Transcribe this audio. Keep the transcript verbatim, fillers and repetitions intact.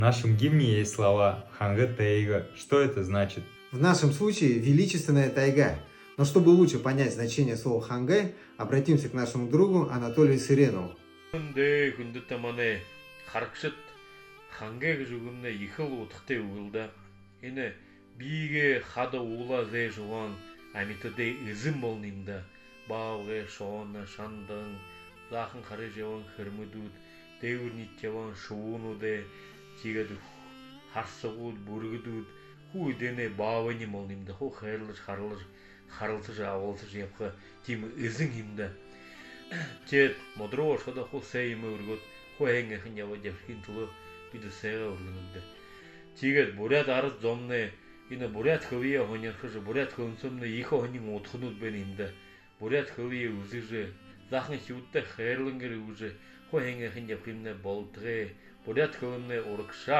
В нашем гимне есть слова «Хангэ тайга». Что это значит? В нашем случае величественная тайга. Но чтобы лучше понять значение слова «хангэ», обратимся к нашему другу Анатолию Сыренову. Хүндэ, хүндэтэ манай харагшад, хангэ гэжэ үгэмнай ехэл удхатай үгэ лэ даа. Энэ биигээ хада уулаа зээжэ ябаһан амитадай эзэн болоно юм даа. Баабгай, шоно, шандаган, заахан харайжа ябаһан хэрмэдүүд, дээгүүр ниидэжэ ябаһан шубуунууд, тиигээд харсагууд, бүргэдүүд, хуу эдээнэй баабайнь болоно юм даа. Хуу хайрлажа, харалжа, харалсажа, абалсажа ябаха тиимэ эзэн юм даа. Тиигээд модо руу ошоходоо хуу сай юумэ үргөөд, хуу һайн һайхан ябаад ябахын түлөө бидэ сайгаа үргэнэбди. Тиигээд буряад арад зомнай энэ буряад хэлэеэ һонирхожо, буряад хэлэн соомнай ехэ һонин удханууд байна юм даа. Буряад хэлэеэ үзэжэ, заахан үхибүүдтээ хайрлан гэр үгэжэ, хуу һайн һайхан ябахымнай болтогой. Буряад хэлэмнай урагшаа!